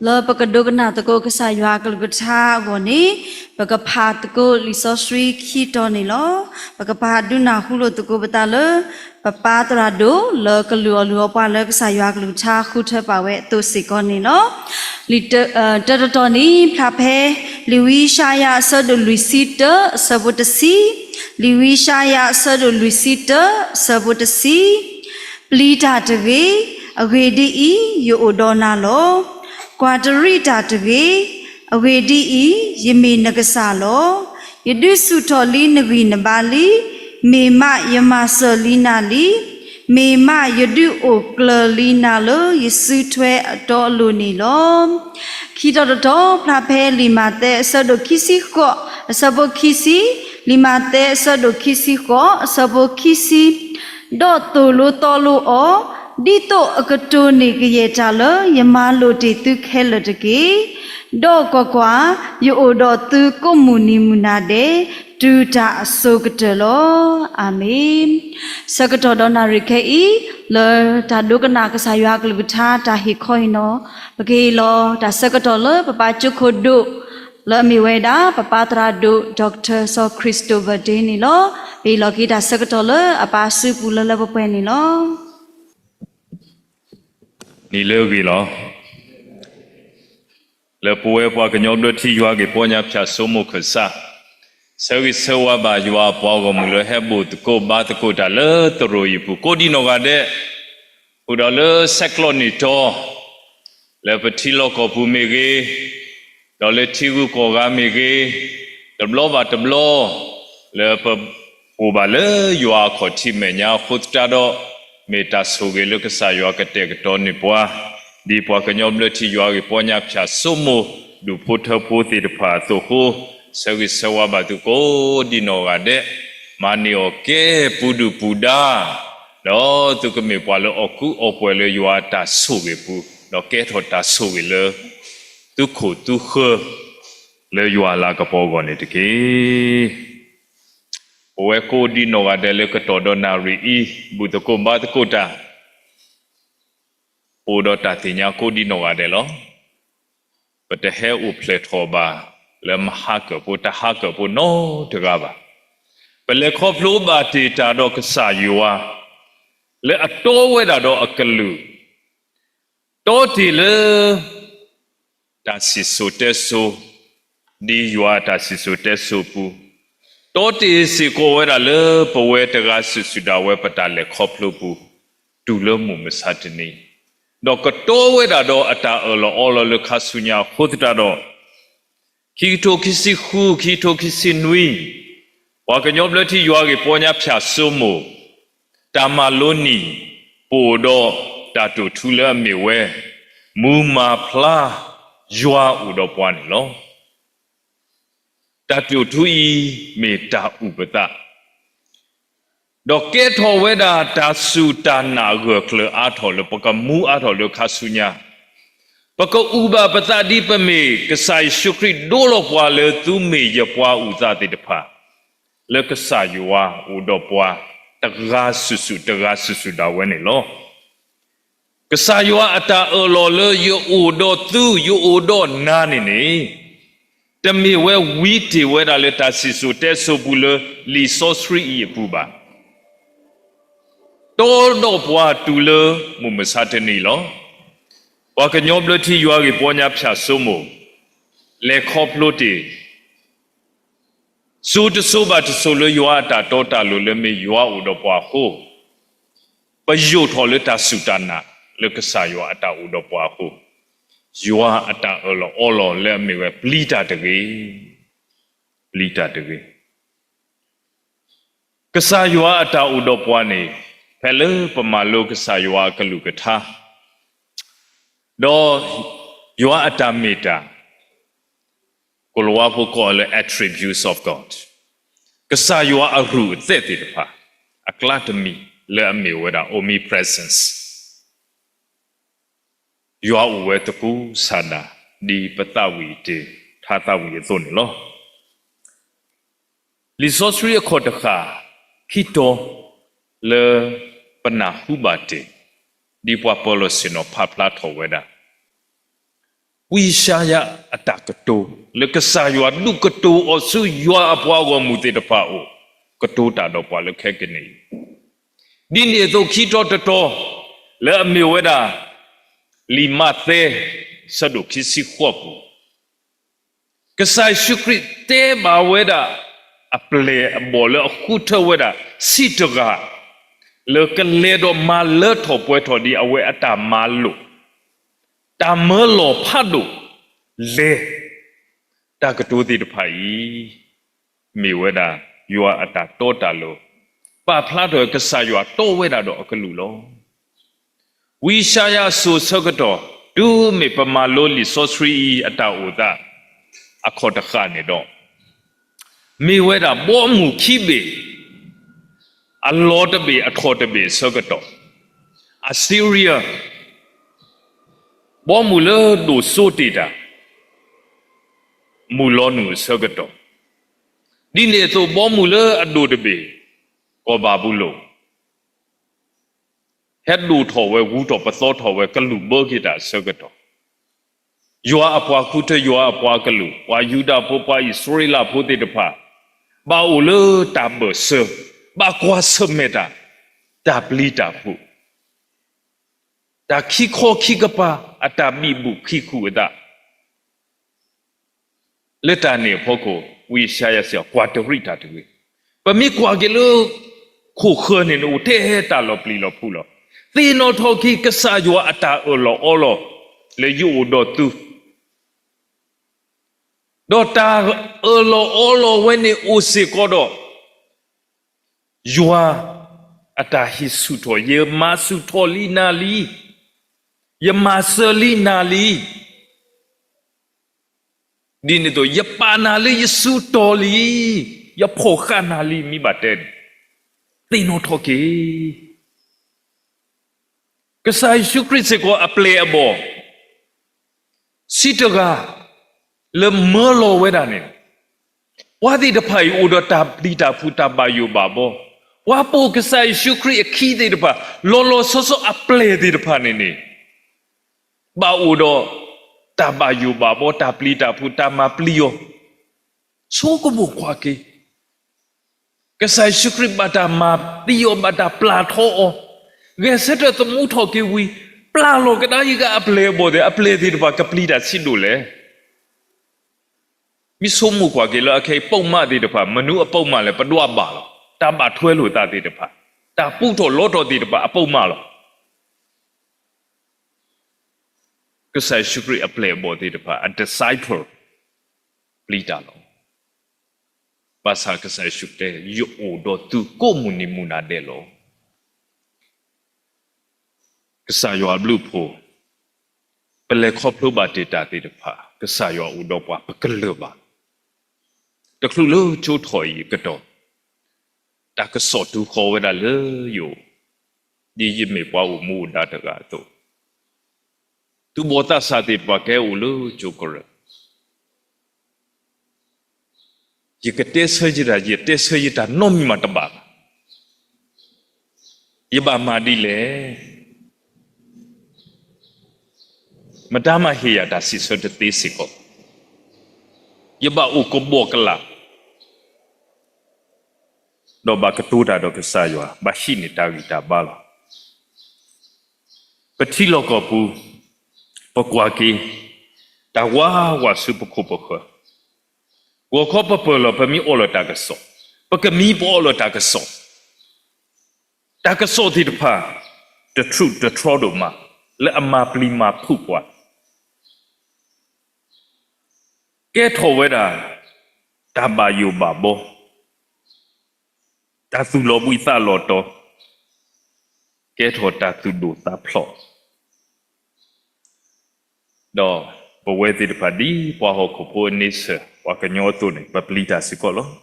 လၢပကဒိကနၣ်သကိးကစၢ်ယွၤအကလုၢ်ကထါအဂီၢ်န့ၣ်, ပကဖးသကိးလံာ်စီဆှံခံတီၤန့ၣ်လီၤ. ပကပာ်ဒုးနၢ်ဟူလိာ်သကိးပသးလၢ ပပၢ်သရၣ်ဒိၣ်လၢကလုၢ်အီၣ်လုၢ်အီပှၤလၢကစၢ်ယွၤအကလုၢ်ကထါဃုထၢပာ်ဝဲအသိးစ့ၢ်ကီးန့ၣ်လီၤ. လံာ်တ, တၢတတီၤန့ၣ် ဖျါဖဲ လံာ်ဝံယၡါယၤအဆၢဒိၣ်လွံၢ်ဆံတၢ အဆၢဖိတဆံ, လံာ်ဝံယၡါယၤအဆၢဒိၣ်လွံၢ်ဆံတၢ အဆၢဖိတဆံ ပျံၤတၢ်တဂ့ၤ, အဂ့ၢ်ဒ်အံၤ, ယအိၣ်ဒီးနၤလီၤ. ကွၢ်တရံးတၢ်တဂ့ၤ, အဂ့ၢ်ဒ်အံၤ, ယမ့ၢ်နကစၢ်လီၤ. ယဒုးဆူၣ်ထီၣ်လံနဂံၢ်နဘါလံ, မ့ၢ်မးယမၤစၢၤလံနၤလံ. မ့ၢ်မးယဒုးအိၣ်ကျၢၤလံနၤလၢယစုထွဲအတီအလိၤန့ၣ်လီၤ. ခံတီၤတတီၤ ဖျါဖဲလံာ်မးသဲအဆၢဒိၣ်ခံဆံဃိး အဆၢဖိခံဆံ, လံာ်မးသဲအဆၢဒိၣ်ခံဆံဃိး အဆၢဖိခံဆံ, ဒီးသိၣ်လိသီလိအီၤ, ဒ်သိးအကတိၤန့ၢ်ကယဲၢ်တၢ်လၢ ယမၤလိာ်တ့ၢ်သုခဲလၢာ်တက့ၢ်. ဒီးကွၢ်ကွၢ်, ယအိၣ်ဒီးသုကိးမုၢ်နံၤမုၢ်နၤဒဲး, တုၤတၢ်အစိၤကတၢၢ်လီၤ. အၤမ့ၣ်. ဆၢကတီၢ်ဒီးနၣ်ရံၣ်ခဲအံၤ, လၢတၢ်ဒိကနၣ်ကစၢ်ယွၤအကလုၢ်ကထါတၢ်ဟ့ၣ်ခီအံၤန့ၣ်, ပကဟ့ၣ်လီၤတၢ်ဆၢကတီၢ်လၢပပၢ်ကၠိခိၣ်ဒိၣ် လၢအမ့ၢ်ဝဲဒၣ် ပပၢ်သရၣ်ဒိၣ် Doctor စီၤခရံစတိၣ်ဘၢၣ်ဒ့န့ၣ်လီၤ. ပဟ့ၣ်လီၤက့ၤတၢ်ဆၢကတီၢ်လၢအပၢ်စုပူၤလၢလၢပှဲၤပှဲၤန့ၣ်လီၤ. နံၤလၢအဂ့ၤလီၤ. လၢပဝဲပှၤကညီဘျၢထံယွၤဂ့ၢ်ပီညါဖၠၣ်စိမိၣ်ခၢၣ်စး, ဆၢဂ့ၤဆၢဝါဘၣ်ယွၤအပှၤဂီၢ်မုၢ်လၢဟဲဘိၣ်သကိးဘါသကိးတၢ်လၢသရိာ်အံၤအပူၤ ကိးဒံနီၢ်ဂၤဒဲး, အိၣ်ဒီးလၢဆဲးကျိးနံၣ်တီ လၢပထံလီၢ်ကီၢ်ပူၤမ့ၢ်ဂ့ၤ, ဒီးလၢထံဂုၤကီၢ်ဂၤမ့ၢ်ဂ့ၤ, တဘျီဘၣ်တဘျီ လၢပအိၣ်ဘၣ်လၢယွၤအခီၣ်ထံးမဲာ်ညါအဃိသတးဒီး, မ့ၢ်တၢ်ဆိၣ်ဂ့ၤလၢကစၢ်ယွၤကတဲာ်ကတီၤန့ၢ်ပှၤ, ဒ်ပှၤကညီဘျၢထံယွၤဂ့ၢ်ပီညါဖၠၣ်စိမိၣ် ဒူၣ်ဖိထၢဖိသ့ၣ်တဖၣ်အသိးအဃိ, ဆၢဂ့ၤဆၢဝါဘၣ်သုကိးဒံနီၢ်ဂၤဒဲး, မၤန့ၢ်အီၣ်ကဲပူၤဒုၣ်ပူၤဒါ ဒီးသုကမ့ၢ်ပှၤလၢအီၣ်ကူအီၣ်ပှဲၤလၢယွၤအတၢ်ဆိၣ်ဂ့ၤပူၤ, ဒီးကဲထီၣ်တၢ်ဆိၣ်ဂ့ၤလၢ သုခိၣ်သုဃၢၤ လၢယွၤအလၤကပီၤအဂီၢ်န့ၣ်တက့ၢ်. ပဝဲကိးဒံနီၢ်ဂၤဒဲးလၢကတီၢ်ဒီးနၣ်ရံၣ်အံၤ ဘူၣ်သကိးဘါသကိးတၢ် အိၣ်ဒီးတၢ်သ့ၣ်ညါကိးဒံနီၢ်ဂၤဒဲးလီၤ. ပတဟဲအိၣ်ဖျဲၣ်ထီၣ်ဘၣ်လၢမဟါကၢၢ်ဖိ တဟါကၢၢ်ဖိနီတဂၤဘၣ်. ပလဲၤခီဖျိဘၣ်တ့ၢ်တၢ်ဒီးကစၢ်ယွၤ လၢအတီဝဲဒၣ်ဒီးအကလုၢ်, တီတ့ၢ်လၢ တၢ်စံၣ်စိၤတဲစိၤ, ဒ်ယွၤအတၢ်စံၣ်စိၤတဲစိၤအပူၤ, တီတ့ၢ်စ့ၢ်ကီးဝဲဒၣ်လၢပဝဲတဂၤစုာ်စုာ်ဒၣ်ဝဲပတၢ်လဲၤခီဖျိပူၤ, တုၤလၢမုၢ်မဆါတနံၤ, ဒီးကတီဝဲဒၣ်ဒီးအတၢ်အၢၣ်လီၤအီလီၤလၢခါဆူညါအဃိသတးဒီး ခံကထိခံဆံဃု ခံကထိခံဆံနွံ, ပှၤကညီဘျၢထံယွၤဂ့ၢ်ပီညါဖၠၣ်စိမိၣ် တၢ်မၤလိနံၣ် ပအိၣ်ဒီးတၢ်တိာ်ထူလၢအမ့ၢ်ဝဲ မူမၤဖျါ ယွၤအိၣ်ဒီးပှၤန့ၣ်လီၤ. တၢ်တိာ်ထူအံၤမ့ၢ်တၢ်အုၣ်ပသး ဒီးကဲထီၣ်ဝဲဒၣ်တၢ်စူၢ်တၢ်နာ်ဂၢၢ်ကျၢၤအါထီၣ်လၢပကမူအါထီၣ်လၢခါဆူညါ, ပကအုၣ်ဘၣ်ပသးဒ်ပမ့ၢ်ကစၢ်ယ့ၣ်ၡူးခရံာ်ဒိလီၤပှၤလၢသုမ့ၢ်ယပှၤအုၣ်သးသ့ၣ်တဖၣ်, လၢကစၢ်ယွၤအိၣ်ဒီးပှၤ တဂၤစုာ်စုာ်တဂၤစုာ်စုာ်ဒၣ်ဝဲန့ၣ်လီၤ. ကစၢ်ယွၤအတၢ်အၢၣ်လီၤလၢယအိၣ်ဒီးသု ယအိၣ်ဒီးနၤန့ၣ်န့ၣ်, တမ့ၢ်ဝဲဝံၤတ့ၢ်ဝဲဒၣ်လၢတၢ်စံၣ်စိၤတဲစိၤပူၤလၢလံာ်စီဆှံအံၤအပူၤဘၣ်. တီဒီးပှၤတုၤလၢမုၢ်မဆါတနံၤလီၤ. ပှၤကညီဘျၢထံယွၤဂ့ၢ်ပီညါဖၠၣ်စိမိၣ် လဲၤခီဖျိတ့ၢ် စိၤတစိၤဘၣ်တစိၤလၢယွၤအတၢ်တီတၢ်လိၤလၢမ့ၢ်ယွၤအိၣ်ဒီးပှၤအဃိ, ပယိာ်ထီၣ်လၢတၢ်စူၢ်တၢ်နာ်လၢကစၢ်ယွၤအတၢ်အိၣ်ဒီးပှၤအဃိ, ယွၤအတၢ်အၢၣ်လီၤအီလီၤလၢအမ့ၢ်ဝဲပျံၤတၢ်တဂ့ၤ, ပျံၤတၢ်တဂ့ၤ. ကစၢ်ယွၤအတၢ်အိၣ်ဒီးပှၤန့ၣ်, ဖဲလၢပမၤလိကစၢ်ယွၤအကလုၢ်ကထါ, ဒီးယွၤအတၢ်မ့ၢ်တၢ်, ကိၤလၤဝါဖိကိးလၢ attributes of God, ကစၢ်ယွၤအရူၢ်အသဲးသ့ၣ်တဖၣ် အကျါတမံၤလၢအမ့ၢ်ဝဲဒၣ် omnipresence, ယွၤအိၣ်ဝဲသကူစၢ်ဒၣ် ဒ်ပသးဝံၣ်တ့ၢ်ထါသးဝံၣ်အသိးန့ၣ်လီၤ. လံာ်စီဆှံအခီၣ်တဃာ်ခံတီၤလၢပနၢ်ဟူဘၣ်တ့ၢ်, ဒ်ပှၤပၢၤလီၢ်ဆ့ၣ်နီၤဖးဖျါထီၣ်ဝဲဒၣ်, ဝံယၡါယၤအတၢ်ကတိၤ လၢကစၢ်ယွၤဒုးကတိၤအီၤဆူယွၤအပှၤဂီၢ်မုၢ်သ့ၣ်တဖၣ်အအိၣ်, ကတိၤတၢ်ဒီးပှၤလၢခဲကနံၣ်အံၤ, ဒ်န့ၣ်အသိးခံတီၤတတီၤ လၢအမ့ၢ်ဝဲဒၣ် လံာ်မးသဲ ဆၢဒိၣ်ခံဆံဃိးပူၤ ကစၢ်ယ့ၣ်ၡူးခရံာ်တဲဘၣ်ဝဲဒၣ် အပျဲၢ်အဘီၣ်လၢအဃုထၢဝဲဒၣ် ဆံးတဂၤ လၢကလဲၤဒီးမၤလၢထီၣ်ပှဲၤထီၣ်ဒ်အဝဲအတၢ်မၤလိာ်, တၢ်မၢလီၤဖးဒိၣ်လဲၣ်. တၢ်ကတိၤသ့ၣ်တဖၣ်အံၤ မ့ၢ်ဝဲဒၣ်ယွၤအတၢ်တီတၢ်လိၤ, ပာ်ဖျါထီၣ်ကစၢ်ယွၤတီဝဲဒၣ်ဒီးအကလုၢ်လီၤ. ဝံယၡါယၤအစိၤအဆၢကတီၢ် တုၤမ့ၢ်ပမၤလိလံာ်စီဆှံအံၤအတၢ်အိၣ်သး အခီၣ်တဃၣ်န့ၣ်ဒီး, မ့ၢ်ဝဲဒၣ်ဘီမုၢ်ခံဘ့ၣ်, အလီၤတဘ့ၣ်အထီၣ်တဘ့ၣ်အဆၢကတီၢ်, အစံရံယါ ဘီမုၢ်လၢဒိၣ်စိတ့ၢ်တၢ် မုၢ်လီၤနုာ်အဆၢကတီၢ်, ဒ်န့ၣ်အသိးဘီမုၢ်လၢအဒိၣ်တဘ့ၣ် ကီၢ်ဘၤဘူလိၣ် ဟဲဒိၣ်ထီၣ်ဝဲ ဝူထီၣ်ပသီထီၣ်ဝဲ ကလုၢ်ဘၢက့ၤတၢ်အဆၢကတီၢ်, ယွၤအပှၤဃုထၢယွၤအပှၤကလုာ်, ပှၤယူဒၤဖိ ပှၤအံၣ်စရ့လးဖိသ့ၣ်တဖၣ် ဘၣ်အိၣ်လၢတၢ်ဘၢၣ်စၢၤ, ဘၣ်ကွၢ်ဆၢၣ်မဲာ်တၢ်, တၢ်ပျံၤတၢ်ဖုး, တၢ်ခံခီခံကပၤ အတၢ်ဘံၣ်ဘုၣ်ခံခူအသး လၢတၢ်န့ၣ်အဖီခိၣ် ဝံယၡါယၤစံး ကွၢ်တရံးတၢ်တဂ့ၤ. ပမ့ၢ်ကွၢ်က့ၤလၢ ခိၣ်ဃၢၤန့ၣ် နအိၣ်ထဲထဲတၢ်လီၤပျံၤလီၤဖုးလီၤ. သ့ၣ်နီၣ်ထီၣ်က့ၤ ကစၢ်ယွၤအတၢ်အၢၣ်လီၤအီလီၤ လၢယအိၣ်ဒီးသု, ဒီးတၢ်အၢၣ်လီၤအီလီၤဝဲန့ၣ်အိၣ်စ့ၢ်ကီးဒီး ယွၤအတၢ်ဟ့ၣ်ဆူၣ်ထီၣ်, ယမၤဆူၣ်ထီၣ်လံနၤလံ, ယမၤစၢၤလံနၤလံ. ဒ်န့ၣ်အသိး ယပာ်နၤလၢယစုတီၤလံ, ယဖီၣ်ဃာ်နၤလံ မ့ၢ်ဘၣ်တဲန့ၣ်, သ့ၣ်နီၣ်ထီၣ်က့ၤ ကစၢ်ယ့ၣ်ၡူးခရံာ်စ့ၢ်ကီးအပျဲၢ်အဘီၣ် ဆံးတဂၤ လၢမၢလီၤဝဲဒၣ်န့ၣ်, ပှၤသ့ၣ်တဖၣ်အံၤအိၣ်ဒီးတၢ်ပျံၤတၢ်ဖုး တၢ်ဘၣ်ယိၣ်ဘၣ်ဘီ, ပှၤပိာ်ကစၢ်ယ့ၣ်ၡူးခရံာ်အခံသ့ၣ်တဖၣ် လီၤလီၤဆီဆီအပျဲၢ်သ့ၣ်တဖၣ်န့ၣ်န့ၣ် ဘၣ်အိၣ်ဒီး တၢ်ဘၣ်ယိၣ်ဘၣ်ဘီ တၢ်ပျံၤတၢ်ဖုး တၢ်မၤပျံၤအီၤ, ဆိကမိၣ်ကွၢ်က့ၤ ကစၢ်ယ့ၣ်ၡူးခရံာ်ဘၣ်တၢ်မၤသံအီၤ ဘၣ်တၢ်ပျၢ်ထီအီၤ, ဂဲၤဆၢထၢၣ်သမူထီၣ်က့ၤဝံၤ, ပျၢ်လီၤကဒါက့ၤအပျဲၢ်အဘီၣ်သ့ၣ်, အပျဲၢ်သ့ၣ်တဖၣ်ကပျံၤတၢ်ဆံးဒိၣ်လဲၣ်. မ့ၢ်ဆိကမိၣ်ကွၢ်က့ၤလၢအခဲအံၤ ပိာ်မၣ်သ့ၣ်တဖၣ် မနုၤအပိာ်မၣ်လဲၣ်, ပဒွးဘၣ်လီၤ. တၢ်ဘၣ်ထွဲလိာ်သးသ့ၣ်တဖၣ်, တၢ်ပူထီၣ်လီထီၣ်သ့ၣ်တဖၣ်အပိာ်မၣ်လီၤ. ကစၢ်ယ့ၣ်ၡူးခရံာ်အပျဲၢ်အဘီၣ်သ့ၣ်တဖၣ် အ disciple ပျံၤတၢ်လီၤ. ဘၣ်ဆၣ်ကစၢ်ယ့ၣ်ၡူးတဲ ယအိၣ်ဒီးသုကိးမုၢ်နံၤမုၢ်နၤဒဲးလီၤ. ကစၢ်ယွၤအဘျုးအဖှိၣ်, ပလဲၤခီဖျိဘၣ်တ့ၢ်တၢ်သ့ၣ်တဖၣ် ကစၢ်ယွၤအိၣ်ဒီးပှၤ ပကလၢၢ်ဘၣ်. တချုးလၢကၠိထီၣ်အံၤအကတီၢ်, တၢ်ကစီၣ်တုၤဃီၤဝဲဒၣ်လၢယအိၣ်, ဒ်ယမ့ၢ်ပှၤအိၣ်မူအိၣ်ဒါတဂၤအသိး, သူၣ်ဘီၣ်သးစၢ်သ့ၣ်တဖၣ်ကဟဲအိၣ်လၢကၠိကရၢၢ် ယကတဲဆၢယတၢ်, ယတဲဆၢယတၢ်နီတမံၤမးတဘၣ်ဘၣ်. ယဘၣ်မၤဒ်လဲၣ်. မတၤမၤဟ့ၣ်ယၤတၢ်စံးဆၢတသ့စ့ၢ်ကီး, ယဘၣ်အိၣ်ကဘီၣ်ကလာ်, ဒီးဘၣ်ကတိၤတၢ်ဒီးကစၢ်ယွၤ, ဘၣ်ဟံးန့ၢ်တၢ်ဂံၢ်တၢ်ဘါလီၤ. ပထံလီၢ်ကီၢ်ပူၤ, ပကွၢ်က့ၤ, တၢ်ဝးဝးဆူပခိၣ်ပဃၢၤ, ဂီၤခီပပၢၢ်လီၤ ပမံအီၣ်လၢတၢ်ကစီၣ်, ပကမံပအီၣ်လၢတၢ်ကစီၣ်, တၢ်ကစီၣ်သ့ၣ်တဖၣ် တထြူးတထြီဒိၣ်မး, လၢအမၤပျံၤမၤဖုးပှၤ, ကဲထီၣ်ဝဲဒၣ် တၢ်ဘၣ်ယိၣ်ဘၣ်ဘီ, တၢ်သူၣ်လီၤဘှံးသးလီၤတီၤ, ကဲထီၣ်တၢ်သူၣ်ဒိၣ်သးဖျိး, ဒီးပဝဲသ့ၣ်တဖၣ်ဒ်ပှၤဟီၣ်ခိၣ်ဖိအန့ဆၢၣ် ပှၤကညီအသိးန့ၣ် ပပျံၤတၢ်စ့ၢ်ကီးလီၤ.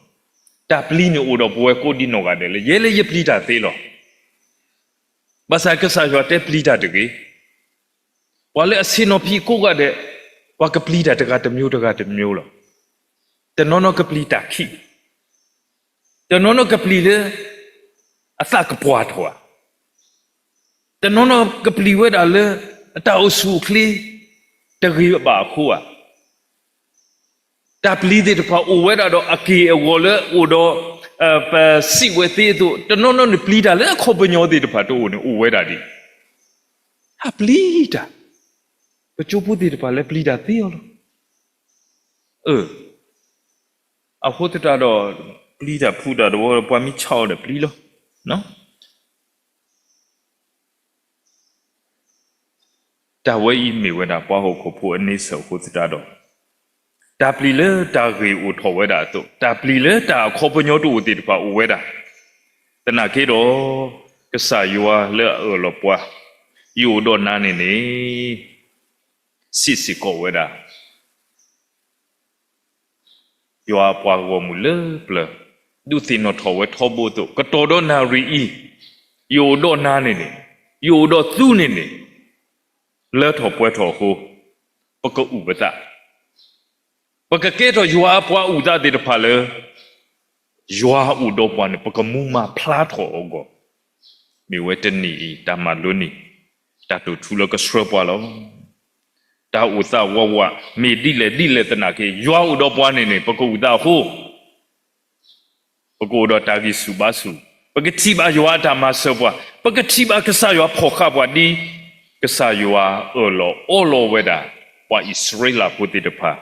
တၢ်ပျံၤန့ၣ်အိၣ်ဒီးပဝဲကိးဒံနီၢ်ဂၤဒဲးလၢ ယဲလၢယပျံၤတၢ်သ့လီၤ. ဘၣ်ဆၣ်ကစၢ်ယွၤတဲပျံၤတၢ်တဂ့ၤ. ပှၤလၢအဆ့ၣ်နီၤဖံးကိးဂၤဒဲး, ပှၤကပျံၤတၢ်တဂၤတမျိုးတဂၤတမျိုးလီၤ. တနီၤနီၤကပျံၤတၢ်ခံး, တနီၤနီၤကပျံၤလၢ အသးကပှၢ်ထီၣ်ဧါ, တနီၤနီၤကပျံၤဝဲဒၣ်လၢ အတၢ်အိၣ်ဆူၣ်အိၣ်ချ့, တဂ့ၤဘၣ်အဃိဧါ. တၢ်ပျံၤသ့ၣ်တဖၣ်အိၣ်ဝဲဒၣ်ဒီးအက့ၢ်အဂီၤလၢအိၣ်ဒီး ပစံးဝဲသ့အသိး, တနီၤနီၤန့ၣ် ပျံၤတၢ်လၢအခီပညီသ့ၣ်တဖၣ်တအိၣ်န့ၣ် အိၣ်ဝဲဒၣ်ဒ်အံၤ, တၢ်ပျံၤတၢ်, ပကၠိဖိသ့ၣ်တဖၣ်လၢပျံၤတၢ်သ့အီၤလီၤ. အၢ အဃိသတးဒီး ပျံၤတၢ်ဖုးတၢ်တဝီ ပှၤမ့ၢ်ဆါအီၤဒီးပျံၤလီၤ. တၢ်ဝဲအံၤမ့ၢ်ဝဲဒၣ်ပှၤဟီၣ်ခိၣ်ဖိအန့ဆၢၣ်အဃိသတးဒီး, တၢ်ပျံၤလၢတၢ်ဂ့ၢ်အိၣ်ထီၣ်ဝဲဒၣ်အသိး, တၢ်ပျံၤလၢတၢ်အခီပညီတအိၣ်သ့ၣ်တဖၣ်အိၣ်ဝဲဒၣ်. သနာ်က့ဒီး ကစၢ်ယွၤလၢအအၢၣ်လီၤပှၤ, ယအိၣ်ဒီးနၤန့ၣ်န့ၣ် စံးစ့ၢ်ကီးဝဲဒၣ် ယွၤအပှၤဂီၢ်မုၢ်လၢပျၢၤ, ဒုးသ့ၣ်နီၣ်ထီၣ်ဝဲထီဘိအသိး, ကတီၢ်ဒီးနၣ်ရံၣ်အံၤ, ယအိၣ်ဒီးနၤန့ၣ်န့ၣ်, ယအိၣ်ဒီးသုန့ၣ်န့ၣ်, လၢထီၣ်ပှဲၤထီၣ်အဃိ, ပကအုၣ်ပသး, ပကကဲထီၣ်ယွၤအပှၤအုၣ်သးသ့ၣ်တဖၣ်လၢ ယွၤအိၣ်ဒီးပှၤန့ၣ် ပကမူမၤဖျါထီၣ်အဂီၢ်, မ့ၢ်ဝဲတနံၤအံၤ တၢ်မၤလိနံၤ, တၢ်တိာ်ထူလၢကဆှၢပှၤလီၤ. တၢ်အိၣ်သးဝးဝး မ့ၢ်ဒ်လဲၣ်ဒ်လဲၣ်သနာ်က့ ယွၤအိၣ်ဒီးပှၤန့ၣ်န့ၣ် ပကအုၣ်သးအဃိ, ပကအိၣ်ဒီးတၢ်ဂံၢ်ဆူၣ်ဘါဆူၣ်, ပကထံၣ်ဘၣ်ယွၤအတၢ်မၤစၢၤပှၤ, ပကထံၣ်ဘၣ်ကစၢ်ယွၤဖီၣ်ဃာ်ပှၤဒ် ကစၢ်ယွၤအၢၣ်လီၤအီလီၤဝဲဒၣ် ပှၤအံၣ်စရ့လးဖိသ့ၣ်တဖၣ်,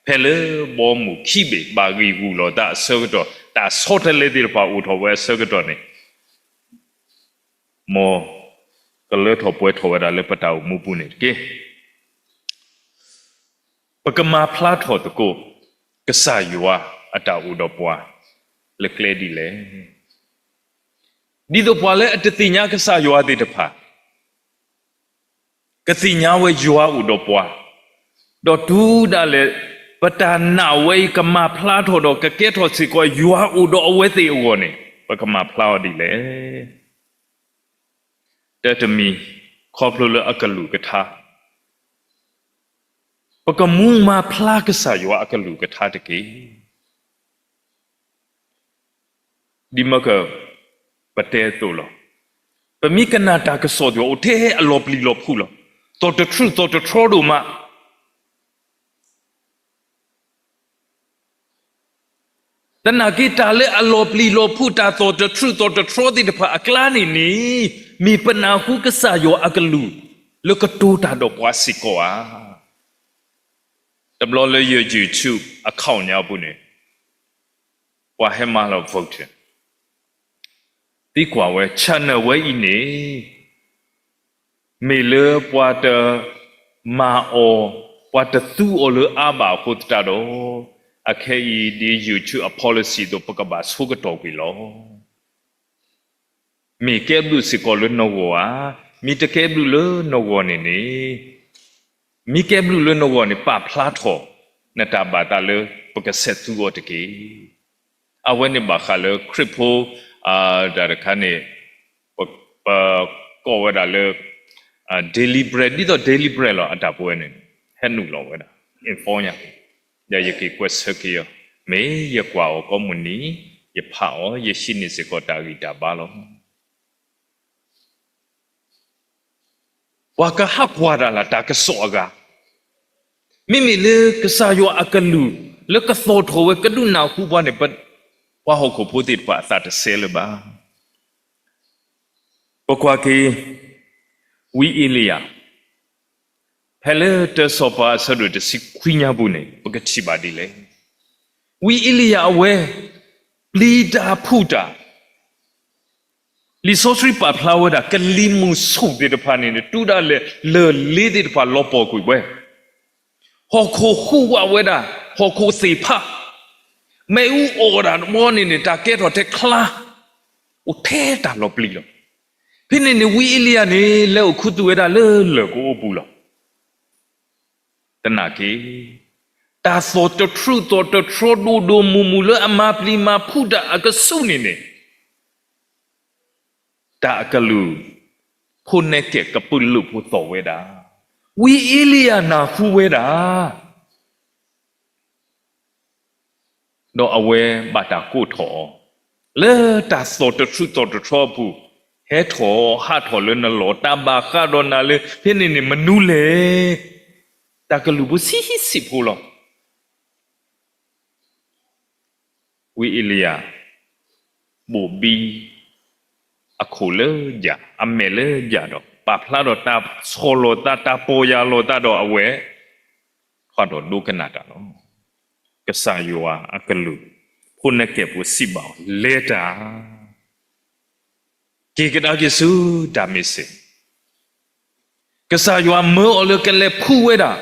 ဖဲလၢဘီမုၢ်ခံဘ့ၣ်ဘၣ်ဂံၢ်ဂုာ်လီၤသးအဆၢကတီၢ်, တၢ်ဆီတလဲသ့ၣ်တဖၣ်အိၣ်ထီၣ်ဝဲအဆၢကတီၢ်န့ၣ် မ်ကလၢထီၣ်ပှဲၤထီၣ်ဝဲဒၣ်လၢပတၢ်အိၣ်မူပူၤန့ၣ်တက့ၢ်. ပကမၤဖျါထီၣ်သကိး ကစၢ်ယွၤအတၢ်အိၣ်ဒီးပှၤ လၢကျဲဒ်လဲၣ်. ဒ်သိးပှၤလၢအတသ့ၣ်ညါကစၢ်ယွၤသ့ၣ်တဖၣ် ကသ့ၣ်ညါဝဲယွၤအိၣ်ဒီးပှၤ, ဒီးတုၤဒၣ်လဲာ် ပတၢ်နာ်ဝဲအံၤကမၤဖျါထီၣ်ဒီးကကဲထီၣ်စ့ၢ်ကီးယွၤအိၣ်ဒီးအဝဲသ့ၣ်အဂီၢ်န့ၣ် ပကမၤဖျါအီၤဒ်လဲၣ်. တၢ်တမံၤ ခီဖျိလၢအကလုၢ်ကထါ, ပကမူမၤဖျါကစၢ်ယွၤအကလုၢ်ကထါတက့ၢ်. ဒ်မ့ၢ်က ပတဲအသိးလီၤ. ပမ့ၢ်ကနၣ်တၢ်ကစီၣ်သ့ၣ်တဖၣ်အိၣ်ထဲအလီၤပျံၤလီၤဖုးလီၤ. သီၣ်တထြူးသီၣ်တထြီဒိၣ်မး. သနာ်က့တၢ်လၢအလီၤပျံၤလီၤဖုး တၢ်သီၣ်တထြူးသီၣ်တထြီသ့ၣ်တဖၣ်အကျါန့ၣ်န့ၣ် မ့ၢ်ပနၢ်ဟူကစၢ်ယွၤအကလုၢ် လၢကတိၤတၢ်ဒီးပှၤစ့ၢ်ကီးဧါ. တဘျီလၢယ YouTube account ညါပူၤန့ၣ် ပှၤဟဲမၤလီၤ vote သံကွၢ်ဝဲ channel ဝဲအံၤန့ၣ် မ့ၢ်လၢပှၤတမၤအီၤ ပှၤတသူအီၤလၢအါဘၣ်အဃိသတးဒီး အခဲအံၤဒ် YouTube အ policy အသိး ပကဘၣ်ဆိကတီၢ်ကွံာ်လီၤ. မ့ၢ်ကဲဘျုးစ့ၢ်ကီးလၢနဂီၢ်ဧါ, မ့ၢ်တကဲဘျုးလၢနဂီၢ်န့ၣ်န့ၣ် မ့ၢ်ကဲဘျုးလၢနဂီၢ်န့ၣ် ပာ်ဖျါထီၣ် နတၢ်ဘၣ်သးလၢပကဆဲးသူအီၤတက့ၢ်. အဝဲန့ၣ်ဘၣ်ဃးလၢခရံာ်ဖိ တၢ်တခါန့ၣ် ပကိးဝဲဒၣ်လၢ daily bread ဒ်သိး daily bread လီၤ အတၢ်ပဝဲန့ၣ် ဟဲနုာ်လီၤဝဲဒၣ် inform ညါ ဒီးယက့ၤကွဲးဆၢက့ၤအီၤ, မ့ၢ်ယကွၢ်အီၤကိးမုၢ်နံၤ, ယဖးအီၤ, ယဟံးန့ၢ်စ့ၢ်ကီးတၢ်ဂံၢ်တၢ်ဘါလီၤ. ပှၤကဟးကွၢ်တၢ်လၢတၢ်ကစီၣ်အဂၤ, မ့မ့ၢ်လၢကစၢ်ယွၤအကလုၢ် လၢကသီၣ်ထီၣ်ဝဲကဒုးနၢ်ဟူပှၤန့ၣ် ပှၤဟီၣ်ခိၣ်ဖိသ့ၣ်တဖၣ်အသးတစဲလၢၤဘၣ်. ပကွၢ်က့ၤ ဝံအ့လံယၤ ဖဲလၢတၢစီၤပၤအဆၢဒိၣ်တဆံခွံညါပူၤန့ၣ် ပကထံၣ်ဘၣ်ဒ်လဲၣ်. ဝံအ့လံယၤအဝဲ ပျံၤတၢ်ဖုးတၢ် လံာ်စီဆှံပာ်ဖျါဝဲဒၣ် ကလံၤမုၢ်ဆူၣ်သ့ၣ်တဖၣ်န့ၣ် တုၤဒၣ်လဲာ်လၢၢ်လ့သ့ၣ်တဖၣ်လီၤပှီၢ်ကွံာ်ဝဲ, ဟီၣ်ခိၣ်ဟူးဝးဝဲဒၣ် ဟီၣ်ခိၣ်သ့ၣ်ဖး, မ့ၣ်အူအီၣ်ဒၣ်တဘျီန့ၣ်န့ၣ် တၢ်ကဲထီၣ်ထဲချါ, အိၣ်ထဲတၢ်လီၤပျံၤလီၤ. ဖဲန့ၣ်န့ၣ် ဝံအ့လံယၤန့ၣ် လဲၤအိၣ်ခူသူၣ်ဝဲဒၣ်လၢလၢၢ်ကအိပူၤလီၤ. သနာ်က့ တၢ်သီၣ်တထြူးသီၣ်တထြီဒိၣ်ဒိၣ်မုၢ်မုၢ်လၢအမၤပျံၤမၤဖုးတၢ်အကဆူးန့ၣ်န့ၣ် တၢ်အကလုၢ် ဖိနဲကဲးကပုာ်လုးဖိသီၣ်ဝဲဒၣ်, ဝံအ့လံယၤနၢ်ဟူဝဲဒၣ် ဒီးအဝဲဘၣ်တၢ်ကိးထီၣ်အီၤ လၢတၢ်သီၣ်တထြူးသီၣ်တထြီအပူၤ, ဟဲထီၣ်ဟးထီၣ်လၢနလီၢ်, တၢ်ဘၣ်ဃးဒီးနၤလၢ ဖဲန့ၣ်န့ၣ်မနုၤလဲၣ်. တၢ်ကလုၢ်ဖိဆံးဆံးဖိလီၤ. ဝံအ့လံယၤ ဘိၣ်ဘံ အခိၣ်လၢယၣ် အမဲာ်လၢယၣ်ဒီး ပာ်ဖျါဒီးတၢ်ဆီၣ်လီၤသး တၢ်ပီၢ်ယၢ်လီၤသးဒီးအဝဲ ထီၣ်ဒီးဒိကနၣ်တၢ်လီၤ. ကစၢ်ယွၤအကလုၢ် ဖိနဲကဲးဖိစံးဘၣ်အီၤ လဲၤတၢ် က့ၤကဒါက့ၤဆူတၢ်မ့ၢ်စ့ၢ် ကစၢ်ယွၤမၢအီၤလၢကလဲၤဖှူဝဲဒၣ်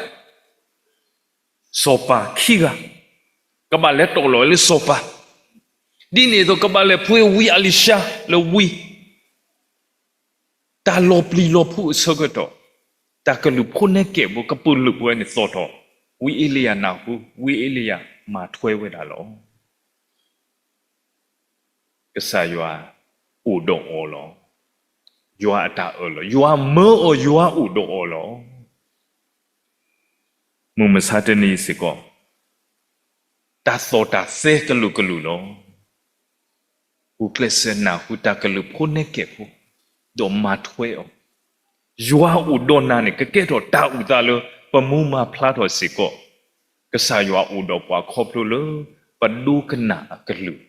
စီၤပၤခံဂၤ, ကဘၣ်လဲၤတီၣ်လီၤလၢစီၤပၤ, ဒ်န့ၣ်အသိးကဘၣ်လဲၤဖှူဝံအလံၤၡါလၢဝံ, တၢ်လီၤပျံၤလီၤဖုးအဆၢကတီၢ်, တၢ်ကလုၢ်ဖိနဲကဲးဖိကပုာ်လုးဝဲန့ၣ်သီၣ်ထီၣ်, ဝံအ့လံယၤနၢ်ဟူ, ဝံအ့လံယၤမၤထွဲဝဲဒၣ်လီၤ. ကစၢ်ယွၤအိၣ်ဒီးအီၤလီၤ. ယွၤအတၢ်အၢၣ်လီၤ. ယွၤမၢအီၤ, ယွၤအိၣ်ဒီးအီၤလီၤ. မုၢ်မဆါတနံၤစ့ၢ်ကီး, တၢ်သီၣ်တၢ်သဲကလုာ်ကလုာ်လီၤ. ဂုာ်ကျဲးစၢးနၢ်ဟူတၢ်ကလုၢ်ဖိနဲကဲးဖိ, ဒီးမၤထွဲအီၤ. ယွၤအိၣ်ဒီးနၤန့ၣ် ကကဲထီၣ်တၢ်အုၣ်သးလၢပမူမၤဖျါထီၣ်စ့ၢ်ကီး, ကစၢ်ယွၤအိၣ်ဒီးပှၤခီဖျိလၢ ပဒိကနၣ်အကလုၢ်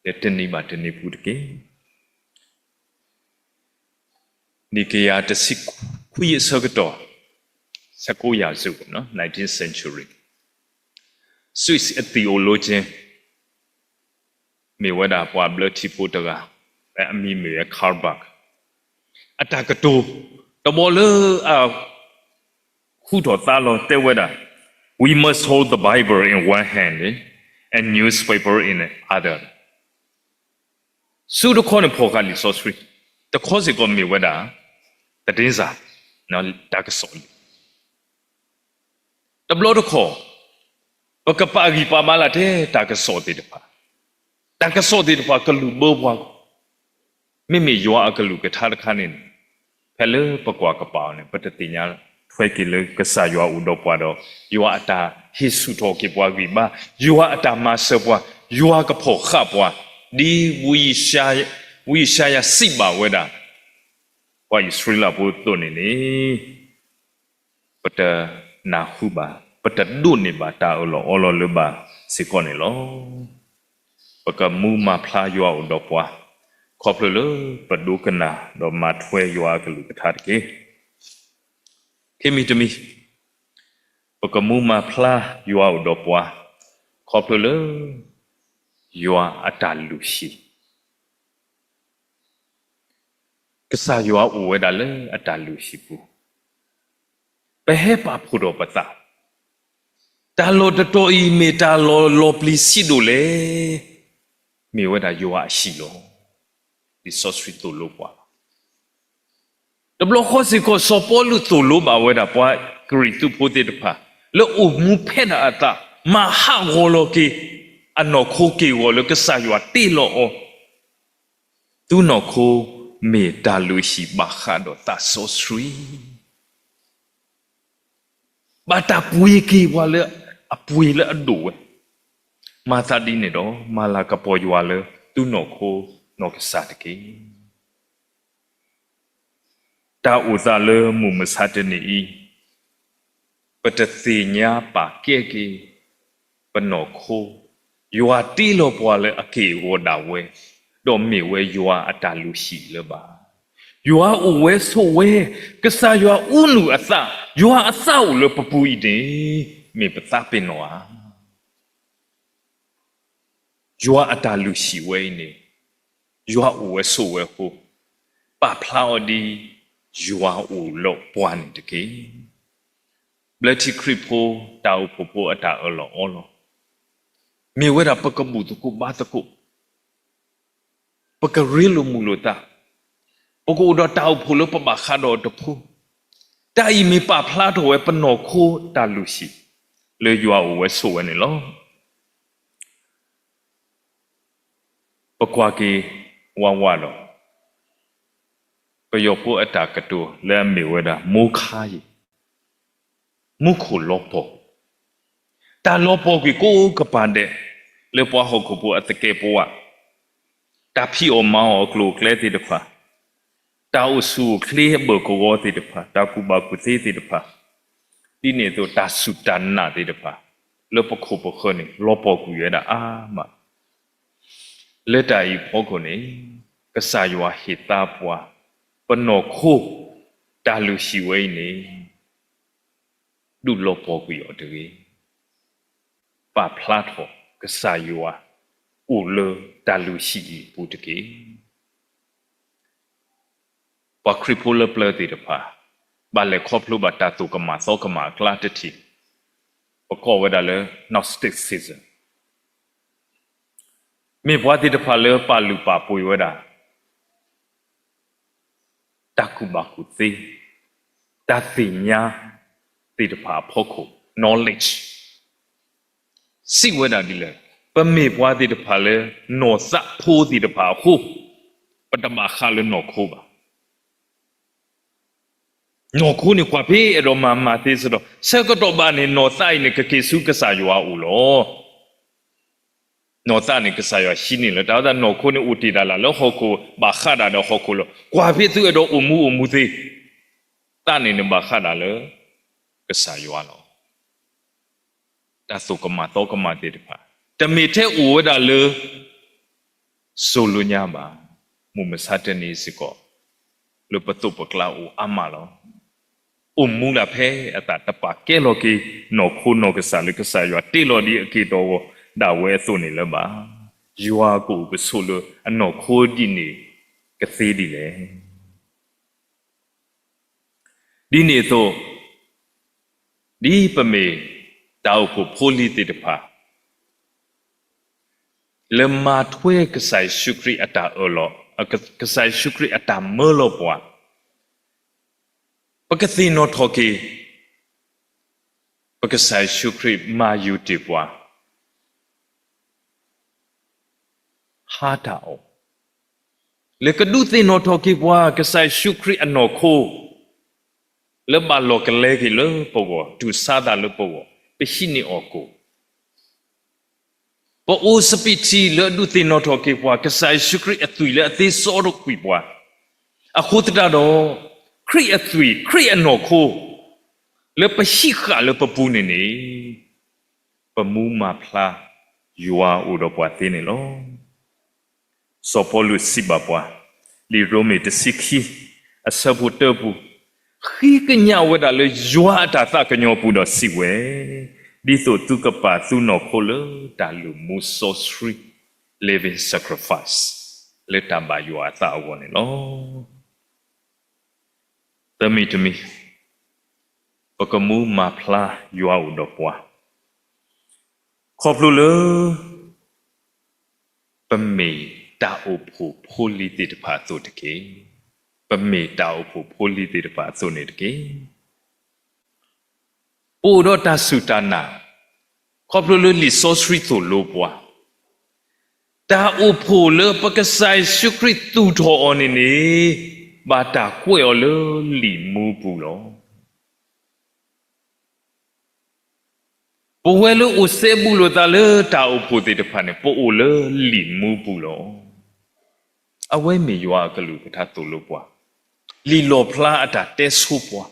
လၢတနံၤဘၣ်တနံၤပူၤတက့ၢ်. နံၣ်ကယၤတဆံခွံအဆၢကတီၢ်, ဆယ့်ကိုးရာစု, nineteenth century, Swiss theologian မ့ၢ်ဝဲဒၣ်ပှၤဘျၢထံဖိတဂၤ, အမံၤမ့ၢ်ဝဲ Karl Barth, အတၢ်ကတိၤတဘီလၢအ ဟူထီၣ်သါလီၤတဲဝဲဒၣ်, We must hold the Bible in one hand and newspaper in the other. ဆူတခီန့ၣ်ဖီၣ်ဃာ်လံာ်စီဆှံ, တခီစ့ၢ်ကီးမ့ၢ်ဝဲဒၣ် သဒ့စၢ်, တၢ်ကစီၣ်လံာ်, တဘျီတခီၣ် ပကပာ်ဂံၢ်ပာ်ဘါလၢ်ထဲတၢ်ကစီၣ်သ့ၣ်တဖၣ်, တၢ်ကစီၣ်သ့ၣ်တဖၣ်ကလုၢ်ဘၢပှၤ မ့မ့ၢ်ယွၤအကလုၢ်ကထါတခါန့ၣ်န့ၣ်, ဖဲလၢပကွၢ်ကပာ်အီၤန့ၣ် ပတသ့ၣ်ညါထွဲက့ၤလၢကစၢ်ယွၤအိၣ်ဒီးပှၤဒီး ယွၤအတၢ်ဟ့ၣ်ဆူၣ်ထီၣ်က့ၤပှၤဂံၢ်ဘါ, ယွၤအတၢ်မၤစၢၤပှၤ, ယွၤကဖီၣ်ဃာ်ပှၤ, ဒ်ဝံယၡါယၤစံးဘၣ်ဝဲဒၣ် ပှၤအံၣ်စရ့လးဖိအသိးန့ၣ်န့ၣ် ပတနၢ်ဟူဘၣ်, ပတဒိးန့ၢ်ဘၣ်တၢ်အၢၣ်လီၤအီလီၤလၢၤဘၣ်စ့ၢ်ကီးန့ၣ်လီၤ. ပကမူမၤဖျါယွၤအိၣ်ဒီးပှၤ, ခီဖျိလၢပဒိကနၣ်ဒီးမၤထွဲယွၤအကလုၢ်ကထါတက့ၢ်. ခံမံၤတမံၤ, ပကမူမၤဖျါယွၤအိၣ်ဒီးပှၤ, ခီဖျိလၢ ယွၤအတၢ်လုၢ်ဟံၣ် ကစၢ်ယွၤအိၣ်ဝဲဒၣ်လၢအတၢ်လုၢ်ဟံၣ်ပူၤ, ပဟဲပာ်ဖှိၣ်ထီၣ်ပသး, တၢ်လီၢ်တတီၤအံၤမ့ၢ်တၢ်လီၢ်လီၤပျံၤဆံးဒိၣ်လဲၣ်, မ့ၢ်ဝဲဒၣ်ယွၤအဟံၣ်လီၤ. လံာ်စီဆှံသိၣ်လိပှၤလီၤ. တဘျီဃီစ့ၢ်ကီး စီၤပီလူးသိၣ်လိဘၣ်ဝဲဒၣ်ပှၤကရံၣ်သူးဖိသ့ၣ်တဖၣ် လၢအိၣ်မူဖဲဒၣ်အသး မၤဟးဂီၤလီၤက့ၤ အနီၢ်ခိက့ၢ်ဂီၤလၢကစၢ်ယွၤတ့လီၤအီၤ, သုနီၢ်ခိမ့ၢ်တၢ်လုၢ်ဟံၣ်ဘၣ်ဃးဒီးသးစီဆှံ ဘၣ်တၢ်ပှ့ၤက့ၤပှၤလၢအပှ့ၤလၢအဒိၣ်ဝဲ, မၤသးဒ်န့ၣ်ဒီး မၤလၤကပီၤယွၤလၢသုနီၢ်ခိနီၢ်ကစၢ်တက့ၢ်. တၢ်အိၣ်သးလၢမုၢ်မဆါတနံၤအံၤ, ပတသ့ၣ်ညါပာ်ကဲက့ၤပနီၢ်ခိ, ယွၤတ့လီၤပှၤလၢအက့ၢ်အဂီၤဒၣ်ဝဲ, ဒီးမ့ၢ်ဝဲယွၤအတၢ်လုၢ်ဟံၣ်လၢၤဘၣ်. ယွၤအိၣ်ဝဲဆိးဝဲ, ကစၢ်ယွၤအူနုၢ်အသး, ယွၤအသးအိၣ်လၢပပူၤအံၤန့ၣ်, မ့ၢ်ပသးပ့ၤနီၣ်ဧါ. ယွၤအတၢ်လုၢ်ဟံၣ်ဝဲအံၤန့ၣ်, ယွၤအိၣ်ဝဲဆိးဝဲအဃိ, ပာ်ဖျါအီၤဒ်ယွၤအိၣ်လၢပှၤန့ၣ်တက့ၢ်. ဘျၢထံခရံာ်ဖိတၢ်အိၣ်ဖှိၣ်ဖိအတၢ်အၢၣ်လီၤအီလီၤ, မ့ၢ်ဝဲဒၣ်ပကဘူၣ်သကိးဘါသကိး, ပကရ့လိာ်မုာ်လိာ်သး, ပကအိၣ်ဒီးတၢ်အိၣ်ဖှိၣ်လၢပဘၣ်ဃးဒီးအတဖိ, တၢ်အံၤမ့ၢ်ပာ်ဖျါထီၣ်ဝဲပနီၢ်ခိတၢ်လုၢ်ဟံၣ် လၢယွၤအိၣ်ဝဲဆိးဝဲန့ၣ်လီၤ. ပကွၢ်က့ၤဝးဝးဒီး ပယီၤဖိအတၢ်ကတိၤလၢအမ့ၢ်ဝဲဒၣ် မိုးခါရေ, မူခိၣ်လီၤပှီၢ်, တၢ်လီၤပှီၢ်ကွံာ်ကိးကပၤဒဲး လၢပှၤဟီၣ်ခိၣ်ဖိအသကဲးပဝး, တၢ်ဖံးအီၣ်မၤအီၣ်အကျိၤအကျဲသ့ၣ်တဖၣ်, တၢ်အိၣ်ဆူၣ်အိၣ်ချ့အဘၢၣ်ကဝီၤသ့ၣ်တဖၣ်, တၢ်ကူၣ်ဘၣ်ကူၣ်သ့သ့ၣ်တဖၣ်, ဒ်န့ၣ်အသိးတၢ်စူၢ်တၢ်နာ်သ့ၣ်တဖၣ် လၢပခိၣ်ပဃၢၤန့ၣ် လီၤပှီၢ်ကွံာ်ဝဲဒၣ်အါမး. လၢတၢ်အံၤအဖီခိၣ်န့ၣ် ကစၢ်ယွၤဟ့ၣ်သါပှၤ ပနီၢ်ခိ တၢ်လုၢ်ဟံၣ်ဝဲအံၤန့ၣ် ဒုးလီၤပှီၢ်ကွံာ်အီၤတဂ့ၤ. ပာ်ဖျါထီၣ်ကစၢ်ယွၤ အိၣ်လၢတၢ်လုၢ်ဟံၣ်အံၤအပူၤတက့ၢ်. ပှၤခရံာ်ဖိလၢပျၢၤသ့ၣ်တဖၣ် ဘၣ်လဲၤခီဖျိဘၣ်တၢ်သိၣ်ကမၣ်သီကမၣ်အကျါတထံၣ် ပကိးဝဲဒၣ်လၢ Gnosticism မ့ၢ်ပှၤသ့ၣ်တဖၣ်လၢပာ်လုၢ်ပာ်ပှ့ၤဝဲဒၣ် တၢ်ကူၣ်ဘၣ်ကူၣ်သ့, တၢ်သ့ၣ်ညါသ့ၣ်တဖၣ်အဖီခိၣ် knowledge စံးဝဲဒၣ်ဒ်လဲၣ်, ပမ့ၢ်ပှၤသ့ၣ်တဖၣ်လၢ နီၢ်သးဖိသ့ၣ်တဖၣ်အဃိ, ပတဘၣ်ဃးလၢနီၢ်ခိဘၣ်. နီၢ်ခိန့ၣ် ကွၢ်ဖဲအဲၣ်ဒိးမၤမၤသ့စ့ၢ်ကီး, ဆၢကတီၢ်ဘၣ်န့ၣ် နီၢ်သးအံၤန့ၣ် ကက့ၤဆူကစၢ်ယွၤအအိၣ်လီၤ. နီၢ်သးန့ၣ် ကစၢ်ယွၤဟံးန့ၢ်လၢၤ, တၢ်ဝဲဒၣ်နီၢ်ခိန့ၣ် အိၣ်တ့ၢ်တၢ်လၢဟီၣ်ခိၣ်, ဘၣ်ဃးဒၣ်ဒီးဟီၣ်ခိၣ်လီၤ. ကွၢ်ဖဲသုအဲၣ်ဒိးအိၣ်မူအိၣ်မူသ့, သးန့ၣ်န့ၣ်ဘၣ်ဃးဒၣ်လၢ ကစၢ်ယွၤလီၤ. တၢ်သိၣ်ကမၣ်သီကမၣ်သ့ၣ်တဖၣ် တမ့ၢ်ထဲအိၣ်ဝဲဒၣ်လၢ စိၤလိညါဘၣ်, မုၢ်မဆါတနံၤစ့ၢ်ကီး လၢပသိးပကျါအိၣ်အါမးလီၤ. အိၣ်မူဒၣ်ဖဲအသးတပာ်ကဲလီၤက့ၤ နီၢ်ခိနီၢ်ကစၢ်လၢကစၢ်ယွၤတ့လီၤဒံးအက့ၢ်တီဂီၤဒၣ်ဝဲအသိးန့ၣ်လၢၤဘၣ်. ယွၤကအိၣ်ကဆိးလၢအနီၢ်ခိဒ်န့ၣ်ကသ့ဒ်လဲၣ်. ဒ်န့ၣ်အသိး, ဒ်ပမ့ၢ်တၢ်အိၣ်ဖှိၣ်ဖိလံၤသ့ၣ်တဖၣ် လၢမၤထွဲကစၢ်ယ့ၣ်ၡူးခရံာ်အတၢ်အၢၣ်လီၤ, ကစၢ်ယ့ၣ်ၡူးခရံာ်အတၢ်မၢလီၤပှၤ, ပကသ့ၣ်နီၣ်ထီၣ်က့ၤ ပကစၢ်ယ့ၣ်ၡူးခရံာ်မၤယုာ်တ့ၢ်ပှၤ ဟါတၢ်အီၣ်, လၢကဒုးသ့ၣ်နီၣ်ထီၣ်က့ၤပှၤ ကစၢ်ယ့ၣ်ၡူးခရံာ်အနီၢ်ခိ လၢဘၣ်လီၢ်ကလဲက့ၤလၢပဂီၢ်, တူၢ်ဆါသးလၢပဂီၢ်, ပဟံးန့ၢ်အီၤကိၣ်, ပအိၣ်စပံးထံလၢအဒုးသ့ၣ်နီၣ်ထီၣ်က့ၤပှၤ ကစၢ်ယ့ၣ်ၡူးခရံာ်အသွံၣ်လၢအသ့စီကွံာ်ပှၤ, အဃိသတးဒီး ခရံာ်အသွံၣ် ခရံာ်အနီၢ်ခိ လၢပဟံးဃာ်လၢပပူၤန့ၣ်န့ၣ် ပမူမၤဖျါယွၤအိၣ်ဒီးပှၤသ့န့ၣ်လီၤ. စီၤပီလူးစံးဘၣ်ပှၤ လံာ်ရိမ့ၤတဆံခံ အဆၢဖိတၢပူၤ, ဃ့ကညးဝဲဒၣ်လၢယွၤအတၢ်သးကညီၤပူၤဒီးစံးဝဲ, ဒ်သိးသုကပာ်သုနီၢ်ခိလၢတၢ်လုၢ်မူစီဆှံ living sacrifice လၢတၢ်ဘၣ်ယွၤအသးအဂီၢ်န့ၣ်လီၤ. သၢမံၤတမံၤ, ပကမူမၤဖျါယွၤအိၣ်ဒီးပှၤ ခီဖျိလၢ ပမ့ၢ်တၢ်အိၣ်ဖှိၣ်ဖိလံၤသ့ၣ်တဖၣ်အသိးတက့ၢ်. ပမ့ၢ်တၢ်အိၣ်ဖှိၣ်ဖိလံၤသ့ၣ်တဖၣ်အသိးန့ၣ်တက့ၢ်. ပအိၣ်ဒီးတၢ်စူၢ်တၢ်နာ်, ခီဖျိလၢလံာ်စီဆှံသိၣ်လိပှၤ, တၢ်အိၣ်ဖှိၣ်လၢပကစၢ်ယ့ၣ်ၡူးခရံာ်သူၣ်ထီၣ်အီၤန့ၣ်န့ၣ် ဘၣ်တၢ်ကွဲးအီၤလၢလံာ်မူပူၤလီၤ. ပဝဲလၢအိၣ်စဲဘူးလိာ်သးလၢတၢ်အိၣ်ဖှိၣ်သ့ၣ်တဖၣ်န့ၣ် ပအိၣ်လၢလံာ်မူပူၤလီၤ. အဝဲမ့ၢ်ယွၤအကလုၢ်ကထါသိၣ်လိပှၤ, လံာ်လီၣ်ဖျါအတၢ်တဲဆိပှၤ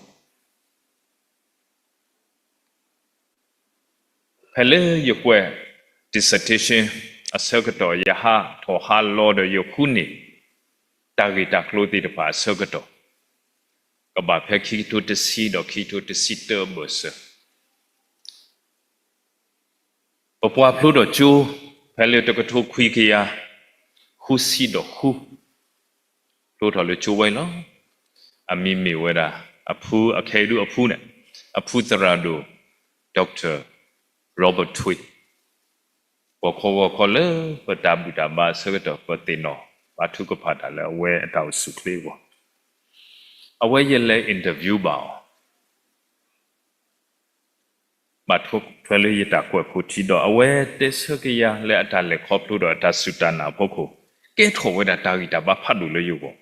ဖဲလၢယကွဲး dissertation အဆၢကတီၢ် ယဟးထီၣ်ဟးလီၤဒီးယဃုန့ၢ် တၢ်ဂ့ၢ်တၢ်ကျိၤသ့ၣ်တဖၣ်အဆၢကတီၢ်, ကဘၣ်ဖဲခံကထိတဆံဒီးခံကထိတဆံတၢအဘၢၣ်စၢၤ ပပှၤဖျိထီၣ်ကၠိ ဖဲလၢတကထိခွံကယၤ ဃုဆံဒီးဃု ဖျိထီၣ်လၢကၠိဝဲအံၤလီၤ. အမံၤမ့ၢ်ဝဲဒၣ် အဖု အခဲအံၤဒုးအဖုန့ၣ် အဖုသရၣ်ဒိၣ် Doctor Robert Thuy ဂီၤခီဂီၤခီလၢပတၢ်ဘူၣ်တၢ်ဘါအဆၢကတီၢ် ပသ့ၣ်နီၣ်ဘါထုကဖၣ်တၢ်လၢအဝဲအတၢ်အိၣ်ဆူၣ်အိၣ်ချ့အဂီၢ်, အဝဲယလဲၤ interview ဘၣ်အီၤ ဘၣ်ထွဲလၢယတၢ်ကွဲးဖိထံဒီး အဝဲတဲဆၢက့ၤယၤလၢအတၢ်လဲၤခီဖျိဒီးအတၢ်စူၢ်တၢ်နာ်အဖီခိၣ် ကဲထီၣ်ဝဲဒၣ်တၢ်ဂံၢ်တၢ်ဘါဖးဒိၣ်လၢယဂီၢ်,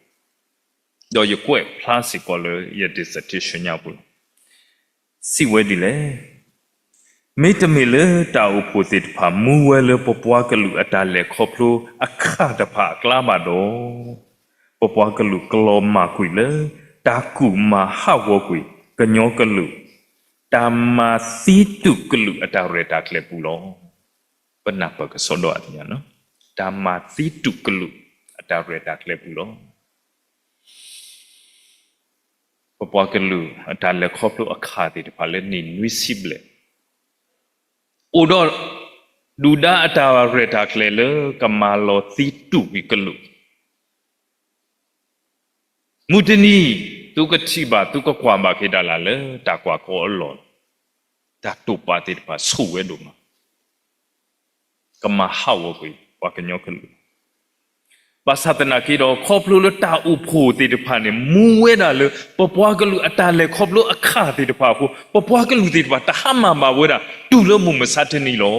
ဒီးယကွဲးဖျါစ့ၢ်ကီးလၢယ dissertation ညါပူၤလီၤ. စံးဝဲဒ်လဲၣ်, မ့တမ့ၢ်လၢတၢ်အိၣ်ဖှိၣ်သ့ၣ်တဖၣ်မူဝဲလၢပပှၤကလုာ်အတၢ်လဲၤခီဖျိအခၣ်တဖၣ်အကျါဘၣ်ဒီး, ပပှၤကလုာ်ကလီၤမၢ်ကွံာ်လၢ တၢ်ကူၣ်မၤဟးဂီၤကွံာ် ကညီကလုာ် တၢ်မၤသံတူာ်ကလုာ်အတၢ်ရဲၣ်တၢ်ကျဲၤပူၤလီၤ. ပနၢ်ပၢၢ်ကစီဒီအသ့ၣ်ညါ, တၢ်မၤသံတူာ်ကလုာ်အတၢ်ရဲၣ်တၢ်ကျဲၤပူၤလီၤ. ပပှၤကလုာ်အတၢ်လဲၤခီဖျိအခါသ့ၣ်တဖၣ်လၢနံၣ်နွံဆံဘျဲၣ်, အိၣ်ဒီးဒုၣ်ဒါအတၢ်ရဲၣ်တၢ်ကျဲၤလၢကမၤလီၤသံတူာ်ကွံာ်ကလုာ် မုၢ်တနံၤ သုကထံၣ်ဘၣ် သုကကွၢ်ဘၣ်က့ၤဒၣ်လၢ်လၢ တၢ်ကွၢ်ကီအလီၢ်, တၢ်တိာ်ပာ်သ့ၣ်တဖၣ်ဆိၣ်ဝဲဒိၣ်မး, ကမၤဟးဂီၤကွံာ်ပှၤကညီကလုာ်. ဘၣ်ဆၣ်သနာ်က့ဒီး ခီဖျိလၢတၢ်အိၣ်ဖှိၣ်သ့ၣ်တဖၣ်န့ၣ် မူဝဲဒၣ်လၢ ပပှၤကလုာ်အတၢ်လဲၤခီဖျိအခါသ့ၣ်တဖၣ်အဃိ ပပှၤကလုာ်သ့ၣ်တဖၣ် တဟါမၢ်ဘၣ်ဝဲဒၣ် တုၤလၢမုၢ်မဆါတနံၤလီၤ.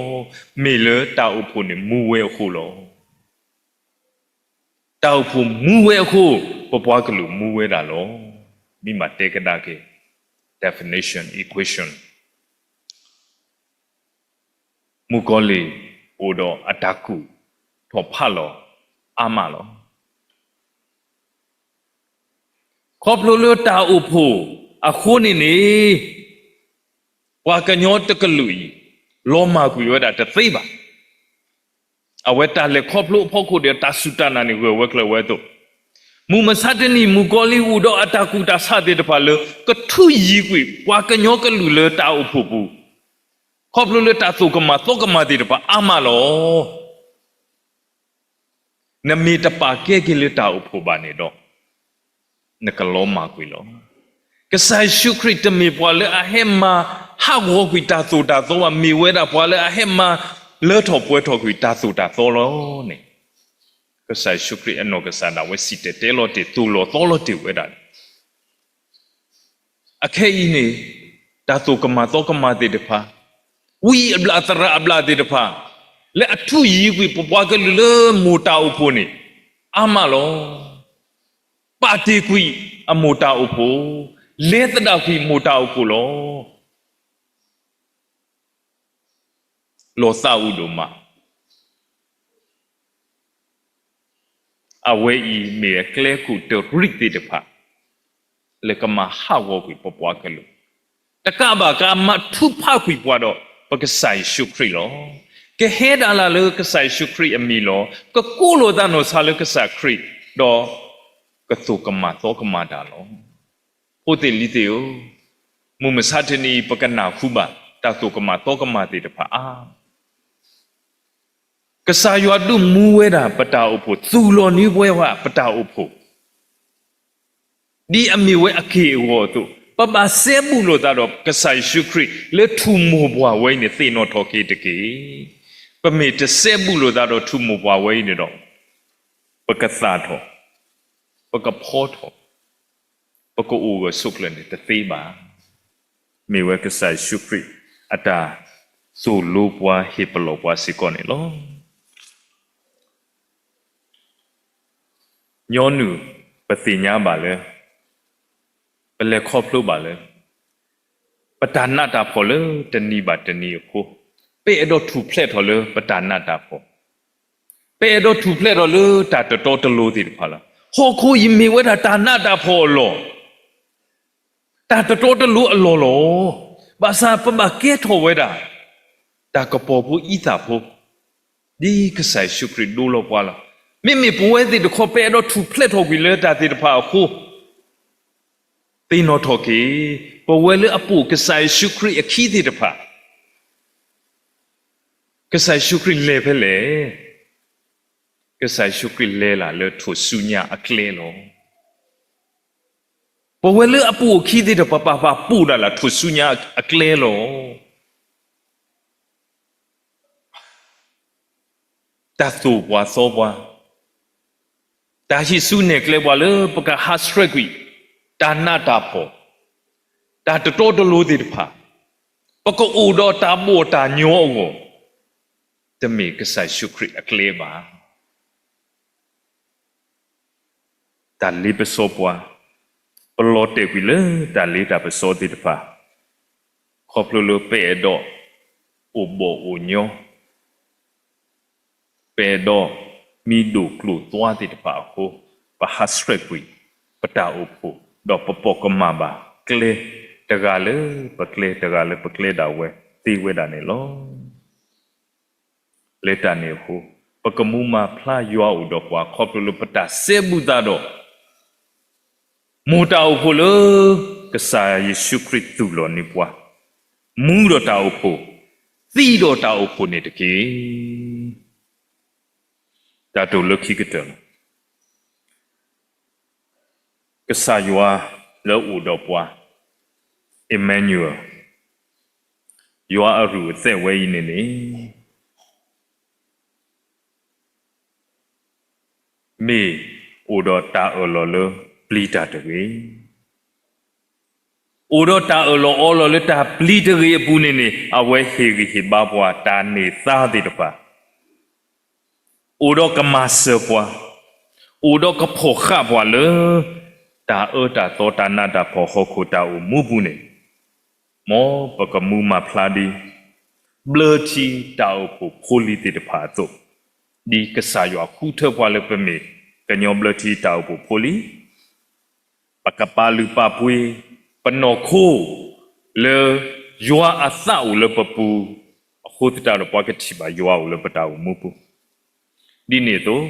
မ့ၢ်လၢတၢ်အိၣ်ဖှိၣ်န့ၣ်မူဝဲအဃိလီၤ. တၢ်အိၣ်ဖှိၣ်မူဝဲအဃိ ပပှၤကလုာ်မူဝဲဒၣ်လီၤ. မ့ၢ်မၤတဲကဒါက့ၤ definition, equation, မုၣ်ကီၤလံၢ်အိၣ်ဒီးအတၢ်ကူၣ်ထီၣ်ဖးလီၤအါမးလီၤ. ခီဖျိလၢတၢ်အိၣ်ဖှိၣ်အဃိန့ၣ်န့ၣ် ပှၤကညီတကလုာ်အံၤ လီၤမၢ်ကွံာ်ဝဲဒၣ်တသ့ဘၣ်. အဝဲတၢ်လဲၤခီဖျိအဖီခိၣ်ဒီး တၢ်စူၢ်တၢ်နာ်န့ၣ် ဂၢၢ်ဝဲကျၢၤဝဲအသိး, မုၢ်မဆါတနံၤ မုၣ်ကီၤလံၢ်အိၣ်ဒီးအတၢ်ကူၣ်တၢ်ဆးသ့ၣ်တဖၣ်လၢ ကထုးယံၤကွံာ်ပှၤကညီကလုာ်လၢတၢ်အိၣ်ဖှိၣ်ပူၤ, ခီဖျိလၢတၢ်သိၣ်ကမၣ်သီကမၣ်သ့ၣ်တဖၣ်အါမးလီၤ. နမ့ၢ်တပာ်ကဲက့ၤလၢတၢ်အိၣ်ဖှိၣ်ဘၣ်န့ၣ်ဒီး နကလီၤမၢ်ကွံာ်လီၤ. ကစၢ်ယ့ၣ်ၡူးခရံာ်တမ့ၢ်ပှၤလၢအဟဲမၤဟးဂီၤကွံာ်တၢ်သိၣ်တၢ်သီဘၣ်, မ့ၢ်ဝဲဒၣ်ပှၤလၢအဟဲမၤလၢထီၣ်ပှဲၤထီၣ်ကွံာ်တၢ်သိၣ်တၢ်သီလီၤန့ၣ်, ကစၢ်ယ့ၣ်ၡူးခရံာ်အနီၢ်ကစၢ်ဒၣ်ဝဲစံၣ်တဲၤတဲလီၤတ့ၢ် သိၣ်လီၤသီလီၤတ့ၢ်ဝဲဒၣ်န့ၣ် အခဲအံၤန့ၣ် တၢ်သိၣ်ကမၣ်သီကမၣ်သ့ၣ်တဖၣ်, ဝံအဘျၣ်သရၣ်အဘျၣ်သ့ၣ်တဖၣ်, လၢအထုးယံၤကွံာ်ပပှၤကလုာ်လၢမိၢ်တၢ်အိၣ်ဖှိၣ်န့ၣ် အါမးလီၤ. ပာ်တ့ၢ်ကွံာ်အမိၢ်တၢ်အိၣ်ဖှိၣ်, လဲၤသဒၣ်ကွံာ်မိၢ်တၢ်အိၣ်ဖှိၣ်လီၤ. လီၤသးအုးဒိၣ်မး. အဝဲအံၤမ့ၢ်အကျဲခိၣ်တရံးသ့ၣ်တဖၣ် လၢကမၤဟးဂီၤကွံာ်ပပှၤကလုာ်, တကးဘၣ်ကမၤထုကဖၣ်ကွံာ်ပှၤဒီးပကစၢ်ယ့ၣ်ၡူးခရံာ်လီၤ. ကဟဲဒၣ်လၢ်လၢကစၢ်ယ့ၣ်ၡူးခရံာ်အမံၤလီၤ. ကကိးလိာ်သးနီၢ်ဆါလၢကစၢ်ခရံာ်, ဒီးကသိၣ်ကမၣ်သီကမၣ်တၢ်လီၤ. ဖိသ့ၣ်လံၤသ့ၣ်ဧၢ, မုၢ်မဆါတနံၤအံၤ ပကနၢ်ဟူဘၣ် တၢ်သိၣ်ကမၣ်သီကမၣ်သ့ၣ်တဖၣ်အါ ကစၢ်ယွၤဒုးမူဝဲဒၣ်ပတၢ်အိၣ်ဖှိၣ်, သူၣ်လီၤန့ၢ်ဝဲဒၣ်ပတၢ်အိၣ်ဖှိၣ်, ဒ်အမ့ၢ်ဝဲအက့ၢ်အဂီၤအသိး, ပဘၣ်စဲဘူးလိာ်သးဒီးကစၢ်ယ့ၣ်ၡူးခရံာ်လၢထူၣ်မိၢ်ပှၢ်ဝဲအံၤန့ၣ် သ့ၣ်နီၣ်ထီၣ်က့ၤတက့ၢ်. ပမ့ၢ်တစဲဘူးလိာ်သးဒီးထူၣ်မိၢ်ပှၢ်ဝဲအံၤန့ၣ်ဒီး, ပကသၣ်ထီၣ်, ပကဖီထီၣ်, ပကအိၣ်ဂၢၢ်ဆိးကျၢၤန့ၣ်တသ့ဘၣ်. မ့ၢ်ဝဲကစၢ်ယ့ၣ်ၡူးခရံာ်အတၢ်သိၣ်လိပှၤဟ့ၣ်ပလီၢ်ပှၤစ့ၢ်ကီးန့ၣ်လီၤ. ညီနုၢ်ပသ့ၣ်ညါဘၣ်လၢ ပလဲၤခီဖျိဘၣ်လၢ ပတၢ်နးတၢ်ဖှီၣ်လၢတနံၤဘၣ်တနံၤအဃိ, ပအဲၣ်ဒိးထူၣ်ဖျဲးထီၣ်လၢပတၢ်နးတၢ်ဖှီၣ်, ပအဲၣ်ဒိးထူၣ်ဖျဲးထီၣ်လၢတၢ်တတီတလိၤသ့ၣ်တဖၣ်လီၤ. ဟီၣ်ခိၣ်အံၤမ့ၢ်ဝဲဒၣ်တၢ်နးတၢ်ဖှီၣ်အလီၢ်, တၢ်တတီတလိၤအလီၢ်လီၤ. ဘၣ်ဆၣ်ပဘၣ်ကဲထီၣ်ဝဲဒၣ် တၢ်ကပီၤဖိအံသၣ်ဖိ, ဒ်ကစၢ်ယ့ၣ်ၡူးခရံာ်ဒိလီၤပှၤလီၤ. မ့မ့ၢ်ပဝဲသ့ၣ်တခီ ပအဲၣ်ဒိးထူၣ်ဖျဲးထီၣ်ကွံာ်လၢတၢ်သ့ၣ်တဖၣ်အဃိ, သ့ၣ်နီၣ်ထီၣ်က့ၤ ပဝဲလၢအပိာ်ကစၢ်ယ့ၣ်ၡူးခရံာ်အခံသ့ၣ်တဖၣ်, ကစၢ်ယ့ၣ်ၡူးခရံာ်လဲၤဖဲလဲၣ်. ကစၢ်ယ့ၣ်ၡူးခရံာ်လဲၤလၢ်လၢထိၣ်ဆူညါအကျဲလီၤ. ပဝဲလၢအပိာ်အခံသ့ၣ်တဖၣ် ပပာ်ပိာ်ဒၣ်လၢ်ထိၣ်ဆူညါအကျဲလီၤ. တၢ်သိၣ်ပှၤသီပှၤ, တၢ်ဟံးစုနဲၣ်ကျဲပှၤလၢပကဟးဆှဲးကွံာ် တၢ်နးတၢ်ဖှီၣ်, တၢ်တတီတလိၤသ့ၣ်တဖၣ်, ပကအိၣ်ဒီးတၢ်ဘီၣ်တၢ်ညီအဂီၢ်, တမ့ၢ်ကစၢ်ယ့ၣ်ၡူးခရံာ်အကျဲဘၣ်. တၢ်လ့ပစီပှၤ, ပလီၤတဲာ်ကွံာ်လၢတၢ်လ့တၢ်ပစီသ့ၣ်တဖၣ်, ခီဖျိလၢပအဲၣ်ဒိးအိၣ်ဘီၣ်အိၣ်ညီ, ပအဲၣ်ဒိးမံၤဒိၣ်ကျိၣ်သွါသ့ၣ်တဖၣ်အဃိ, ပဟးဆှဲးကွံာ်ပတၢ်အိၣ်ဖှိၣ်, ဒီးပပိာ်ကမၣ်ဘၣ်ကျဲတ တဂၤလၢပကျဲ တဂၤလၢပကျဲဒၣ်ဝဲသ့ဝဲဒၣ်န့ၣ်လီၤ. လၢတၢ်န့ၣ်အဃိ, ပကမူမၤဖျါယွၤအိၣ်ဒီးပှၤ ခီဖျိလၢပတၢ်စဲဘူးသးဒီး မိၢ်တၢ်အိၣ်ဖှိၣ်လၢ ကစၢ်ယ့ၣ်ၡူးခရံာ်သူၣ်လီၤန့ၢ်ပှၤ, မူဒီးတၢ်အိၣ်ဖှိၣ်, သံဒီးတၢ်အိၣ်ဖှိၣ်န့ၣ်တက့ၢ်. တၢ်တိၢ်လၢခံကတၢၢ်လီၤ. ကစၢ်ယွၤလၢအိၣ်ဒီးပှၤ, Emmanuel, ယွၤအရူၢ်အသဲးဝဲအံၤန့ၣ်န့ၣ် မ့ၢ်အိၣ်ဒီးတၢ်အၢၣ်လီၤလၢပျံၤတၢ်တဂ့ၤ, အိၣ်ဒီးတၢ်အၢၣ်လီၤအီလီၤလၢတၢ်ပျံၤတဂ့ၤအပူၤန့ၣ်န့ၣ် အဝဲဟ့ၣ်ဂံၢ်ဟ့ၣ်ဘါပှၤတၢ်န့ၢ်သါသ့ၣ်တဖၣ်, အိၣ်ဒီးကမၤစၢၤပှၤ, အိၣ်ဒီးကဖီၣ်ဃာ်ပှၤလၢ တၢ်အၢတၢ်သီတၢ်နးတၢ်ဖှီၣ်ဟီၣ်ခိၣ်တၢ်အိၣ်မူပူၤန့ၣ်, မ်ပကမူမၤဖျါဒ် ဘျၢထံတၢ်အိၣ်ဖှိၣ်ဖိလံၤသ့ၣ်တဖၣ်အသိး, ဒ်ကစၢ်ယွၤဃုထၢပှၤလၢပမ့ၢ်ကညီဘျၢထံတၢ်အိၣ်ဖှိၣ်ဖိလံၤ ပကပာ်လုၢ်ပာ်ပှ့ၤပနီၢ်ခိ လၢယွၤအသးအိၣ်လၢပပူၤ, အဃိသတးဒီးပှၤကထံၣ်ဘၣ်ယွၤအိၣ်လၢပတၢ်အိၣ်မူပူၤ, ဒ်န့ၣ်အသိး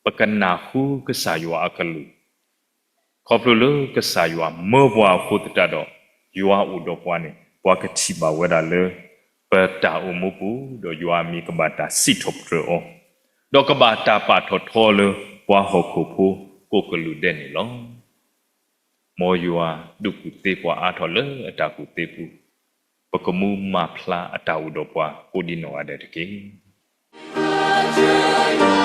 ပကနၢ်ဟူကစၢ်ယွၤအကလုၢ်, ခီဖျိလၢကစၢ်ယွၤမၢပှၤအဃိသတးဒီး ယွၤအိၣ်ဒီးပှၤန့ၣ် ပှၤကထံၣ်ဘၣ်ဝဲဒၣ်လၢ ပတၢ်အိၣ်မူပူၤ ဒီးယွၤအမံၤကဘၣ်တၢ်စံးထီၣ်ပတြၢၤအီၤ, ဒီးကဘၣ်တၢ်ပာ်ထီၣ်ထီလၢပှၤဟီၣ်ခိၣ်ဖိကိးကလုာ်ဒဲးန့ၣ်လီၤ. မ်ယွၤဒုးကူၣ်သ့ပှၤအါထီၣ်လၢအတၢ်ကူၣ်သ့ပူၤ, ပကမူမၤဖျါအတၢ်အိၣ်ဒီးပှၤကိးဒံနီၢ်ဂၤဒဲးတက့ၢ်.